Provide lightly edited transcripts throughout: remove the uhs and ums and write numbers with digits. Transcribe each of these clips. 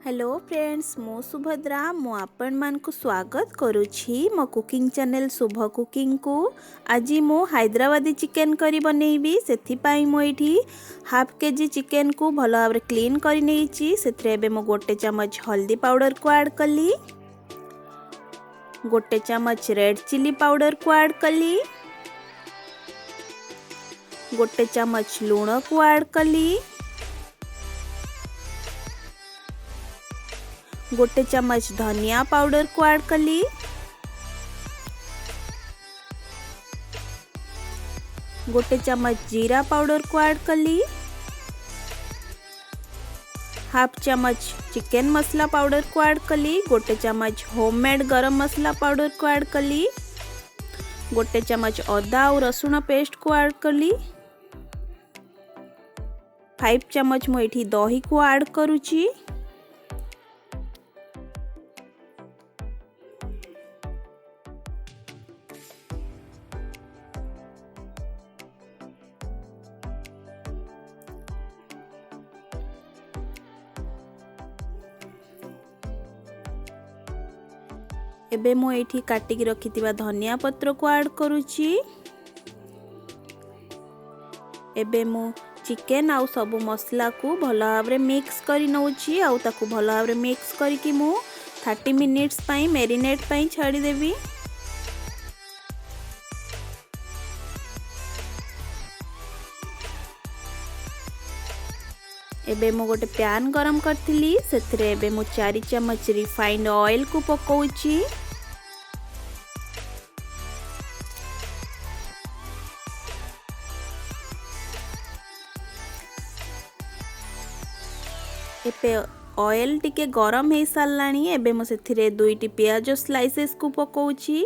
Hello friends, ମୁଁ ସୁଭଦ୍ରା। ମୁଁ ଆପଣମାନଙ୍କୁ ସ୍ୱାଗତ କରୁଛି ମୋ କୁକିଂ ଚ୍ୟାନେଲ୍ ଶୁଭ କୁକିଂକୁ। ଆଜି ମୁଁ ହାଇଦ୍ରାବାଦୀ ଚିକେନ୍ କରି ବନେଇବି। ସେଥିପାଇଁ ମୁଁ ଏଇଠି ହାଫ୍ କେଜି ଚିକେନ୍କୁ ଭଲ ଭାବରେ କ୍ଲିନ୍ କରି ନେଇଛି। ସେଥିରେ ଏବେ ମୁଁ 1 ଚାମଚ ହଳଦୀ ପାଉଡ଼ରକୁ ଆଡ଼୍ କଲି, 1 ଚାମଚ ରେଡ଼୍ ଚିଲି ପାଉଡ଼ରକୁ ଆଡ଼୍ କଲି, 1 ଚାମଚ ଲୁଣକୁ ଆଡ଼୍ କଲି, 1 ଚାମଚ ଧନିଆ ପାଉଡ଼ରକୁ ଆଡ଼୍ କଲି, 1 ଚାମଚ ଜିରା ପାଉଡ଼ରକୁ ଆଡ଼୍ କଲି, ହାଫ୍ ଚାମଚ ଚିକେନ୍ ମସଲା ପାଉଡ଼ରକୁ ଆଡ଼୍ କଲି, 1 ଚାମଚ ହୋମମେଡ଼୍ ଗରମ ମସଲା ପାଉଡ଼ରକୁ ଆଡ଼୍ କଲି, 1 ଚାମଚ ଅଦା ଆଉ ରସୁଣ ପେଷ୍ଟକୁ ଆଡ଼୍ କଲି, 5 ଚାମଚ ମୁଁ ଏଠି ଦହିକୁ ଆଡ଼୍ କରୁଛି। ଏବେ ମୁଁ ଏଇଠି କାଟିକି ରଖିଥିବା ଧନିଆ ପତ୍ରକୁ ଆଡ଼୍ କରୁଛି। ଏବେ ମୁଁ ଚିକେନ୍ ଆଉ ସବୁ ମସଲାକୁ ଭଲ ଭାବରେ ମିକ୍ସ କରି ନେଉଛି, ଆଉ ତାକୁ ଭଲ ଭାବରେ ମିକ୍ସ କରିକି ମୁଁ 30 ମିନିଟ୍ସ ପାଇଁ ମ୍ୟାରିନେଟ୍ ପାଇଁ ଛାଡ଼ିଦେବି। ଏବେ ମୁଁ ଗୋଟେ ପ୍ୟାନ୍ ଗରମ କରିଥିଲି, ସେଥିରେ ଏବେ ମୁଁ 4 ଚାମଚ ରିଫାଇଣ୍ଡ ଅଏଲ୍କୁ ପକାଉଛି। ଏବେ ଅଏଲ୍ ଟିକେ ଗରମ ହେଇସାରିଲାଣି। ଏବେ ମୁଁ ସେଥିରେ 2ଟି ପିଆଜ ସ୍ଲାଇସେସ୍କୁ ପକାଉଛି।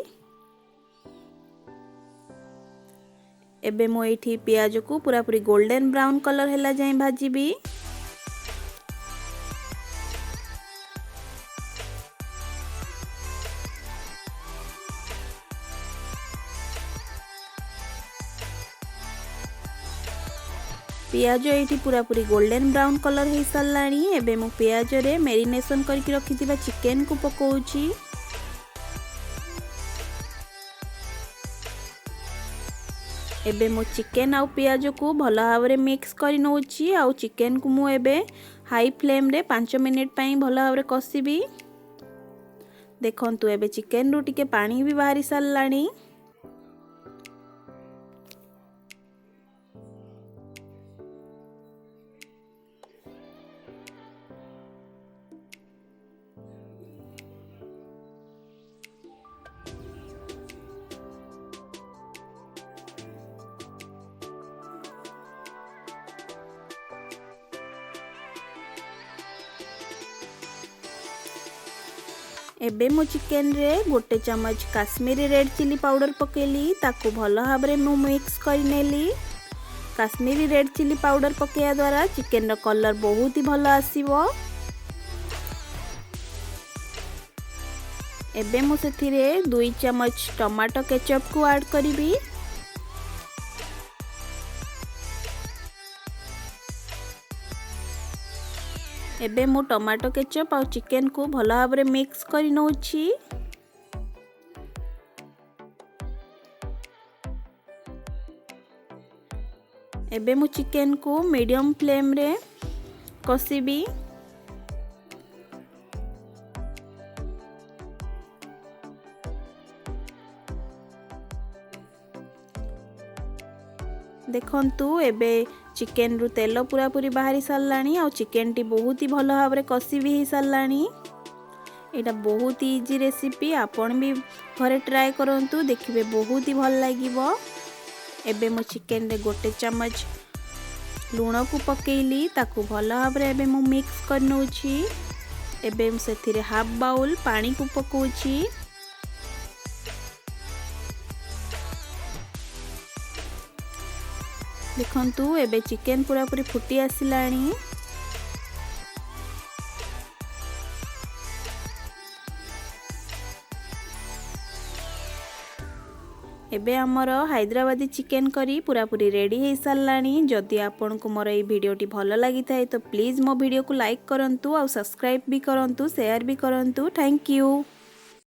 ଏବେ ମୁଁ ଏଇଠି ପିଆଜକୁ ପୁରାପୁରି ଗୋଲ୍ଡେନ୍ ବ୍ରାଉନ୍ କଲର୍ ହେଲା ଯାଏଁ ଭାଜିବି। ପିଆଜ ଏଇଠି ପୁରାପୁରି ଗୋଲ୍ଡେନ୍ ବ୍ରାଉନ୍ କଲର୍ ହେଇସାରିଲାଣି। ଏବେ ମୁଁ ପିଆଜରେ ମ୍ୟାରିନେସନ୍ କରିକି ରଖିଥିବା ଚିକେନ୍କୁ ପକାଉଛି। ଏବେ ମୁଁ ଚିକେନ୍ ଆଉ ପିଆଜକୁ ଭଲ ଭାବରେ ମିକ୍ସ କରି ନେଉଛି, ଆଉ ଚିକେନ୍କୁ ମୁଁ ଏବେ ହାଇ ଫ୍ଲେମ୍ରେ 5 ମିନିଟ୍ ପାଇଁ ଭଲ ଭାବରେ କଷିବି। ଦେଖନ୍ତୁ, ଏବେ ଚିକେନ୍ରୁ ଟିକେ ପାଣି ବି ବାହାରି ସାରିଲାଣି। ଏବେ ମୁଁ ଚିକେନ୍ରେ 1 ଚାମଚ କାଶ୍ମୀରୀ ରେଡ଼୍ ଚିଲି ପାଉଡ଼ର ପକାଇଲି, ତାକୁ ଭଲ ଭାବରେ ମୁଁ ମିକ୍ସ କରିନେଲି। କାଶ୍ମୀରୀ ରେଡ଼୍ ଚିଲି ପାଉଡ଼ର ପକାଇବା ଦ୍ୱାରା ଚିକେନ୍ର କଲର୍ ବହୁତ ହି ଭଲ ଆସିବ। ଏବେ ମୁଁ ସେଥିରେ 2 ଚାମଚ ଟମାଟୋ କେଚପ୍କୁ ଆଡ଼୍ କରିବି। ଏବେ ମୁଁ ଟମାଟୋ କେଚପ୍ ଆଉ ଚିକେନ୍କୁ ଭଲ ଭାବରେ ମିକ୍ସ କରି ନେଉଛି। ଏବେ ମୁଁ ଚିକେନ୍କୁ ମିଡ଼ିୟମ୍ ଫ୍ଲେମ୍ରେ କଷିବି। ଦେଖନ୍ତୁ, ଏବେ ଚିକେନ୍ରୁ ତେଲ ପୁରାପୁରି ବାହାରି ସାରିଲାଣି, ଆଉ ଚିକେନ୍ଟି ବହୁତ ହି ଭଲ ଭାବରେ କଷି ବି ହେଇସାରିଲାଣି। ଏଇଟା ବହୁତ ଇଜି ରେସିପି, ଆପଣ ବି ଘରେ ଟ୍ରାଏ କରନ୍ତୁ, ଦେଖିବେ ବହୁତ ହି ଭଲ ଲାଗିବ। ଏବେ ମୁଁ ଚିକେନ୍ରେ 1 ଚାମଚ ଲୁଣକୁ ପକେଇଲି, ତାକୁ ଭଲ ଭାବରେ ଏବେ ମୁଁ ମିକ୍ସ କରିନେଉଛି। ଏବେ ମୁଁ ସେଥିରେ ହାଫ୍ ବାଉଲ୍ ପାଣିକୁ ପକାଉଛି। ଦେଖନ୍ତୁ, ଏବେ ଚିକେନ୍ ପୁରାପୁରି ଫୁଟି ଆସିଲାଣି। ଏବେ ଆମର ହାଇଦ୍ରାବାଦୀ ଚିକେନ୍ କରି ପୁରାପୁରି ରେଡ଼ି ହେଇସାରିଲାଣି। ଯଦି ଆପଣଙ୍କୁ ମୋର ଏଇ ଭିଡ଼ିଓଟି ଭଲ ଲାଗିଥାଏ, ତ ପ୍ଲିଜ୍ ମୋ ଭିଡ଼ିଓକୁ ଲାଇକ୍ କରନ୍ତୁ ଆଉ ସବସ୍କ୍ରାଇବ୍ ବି କରନ୍ତୁ, ସେୟାର ବି କରନ୍ତୁ। Thank you.